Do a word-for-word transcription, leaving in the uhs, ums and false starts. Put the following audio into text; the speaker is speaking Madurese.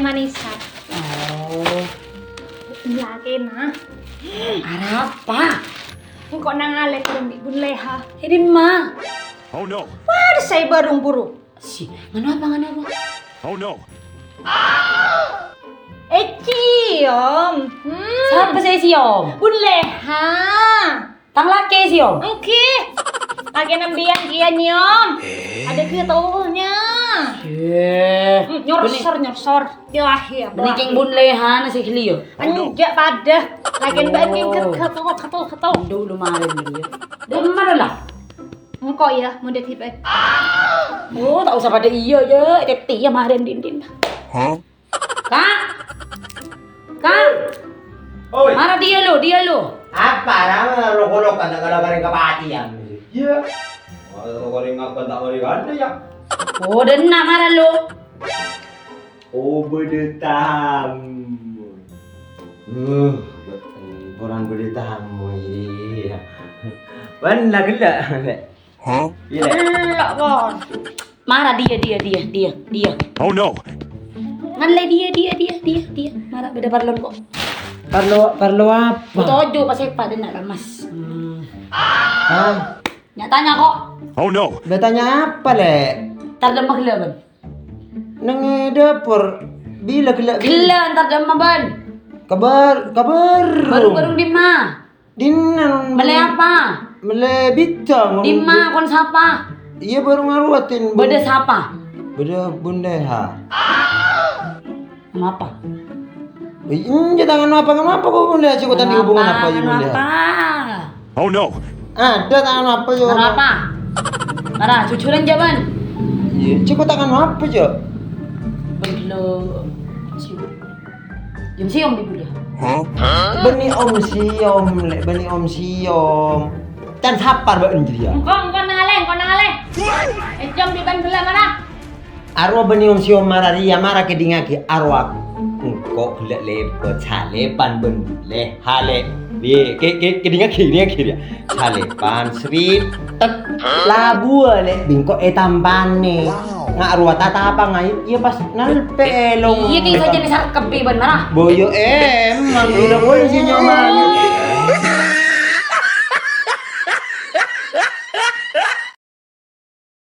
Manisan. Oh. Lakèna. Arapa? Engko' nangalebbhâ bi' Bun Leha. È dimma? Oh no. Wah, sè bârung buru. Si, nganu apa, nganu apa? Oh no. Èciom. Hmm. Sapa sè èciom? Bun Leha. Tang lakè èciom? Èngghi. Lakèna sampèyan kèya nyèom. Ada ketonya. Yeh. Hmm, nyorsor, nyorsor. Yah, yah. Bânnè kèng Bun Leha na sè ghellâ' yâ? Enjâ' padâ. Lakèna bâ'na kèng ketel, ketel, ketel. Dulu maren iyâ. Dimma la? Engko' yâ, mon dhâddhi bân. Oh, ta' osa padâ iyâ, yâ. Tèttè yâ maren din-din. Hah? Ka'? Ka'? Oi. Mara dhiyâ lu, dhiyâ lu. Apa, Rama, lo-, lo-, kata-kata kering kapatian? Iyâ. Kata-kata kering apa, tak kering ada, yâ? Oh, dhenna' mara lu. Oh, bâdâ tamu. Uh, orang bâdâ tamu, iyâ. Bân la ghellâ', Lè'. Hah? Iyâ, Lè'. Ella, Bos. Mara dhiyâ, dhiyâ, dhiyâ, dhiyâ, dhiyâ. Oh, no. Ngan la dhiyâ, dhiyâ, dhiyâ, dhiyâ, dhiyâ. Mara bâdâ parlo engko'. Parlo, parlo apa? Toju' pas èpadâ na' ramas. Hmm. Hah? Nya' tanya ko'. Oh, no. Bâ tanya apa, Lè'? Entar dimma ghellâ', Bân? Neng è dapur. Bilâ ghellâ', bilâ? Ghellâ' entar dimma, Bân? Ka bâr-, ka bâr-, bârung-bârung dimma? Dinna mellè apa? Mellè bidang. Dimma kon sapa? Iyâ, bârung arowa, Tin. Bâdâ sapa? Bâdâ Bun Leha. Kenapa? Iyâ, tangan apa, kenapa kok Bun Leha? Cèko tadi hubungan apa, yâ, Bun Leha? Kenapa? Oh, no. Ada tangan apa, yâ? Kenapa? Mara, jujuran, jâ, Bân. Iyâ, cèko tangan apa, yâ? Bân lo-, Yum Siom di budi. Hah? Bânnè Om Siom, Lè', bânnè Om Siom. Can sapar bâ'na jârèya. Engko', engko' nang alè, engko' nang alè. Èciom bi' bân ghellâ' mara. Arowa bânnè Om Siom mara rèya, mara kèdingngaghi arowa. Engko' ghellâ' lèbât salèpan bân Lè', halè. Iyâ, kè-, kè-, kèdingngaghi, kèdingngaghi rèya. Salèpan, srip, tet, labuwâ, Lè', bi' engko' ètampanè. Nga' arowa tatapang, ayo, iyâ pas nalpè' èlong. Iyâ, kèng sajân sarkep bi' bân mara. Boyo, em, mang iyâ, boyo, si nyoman.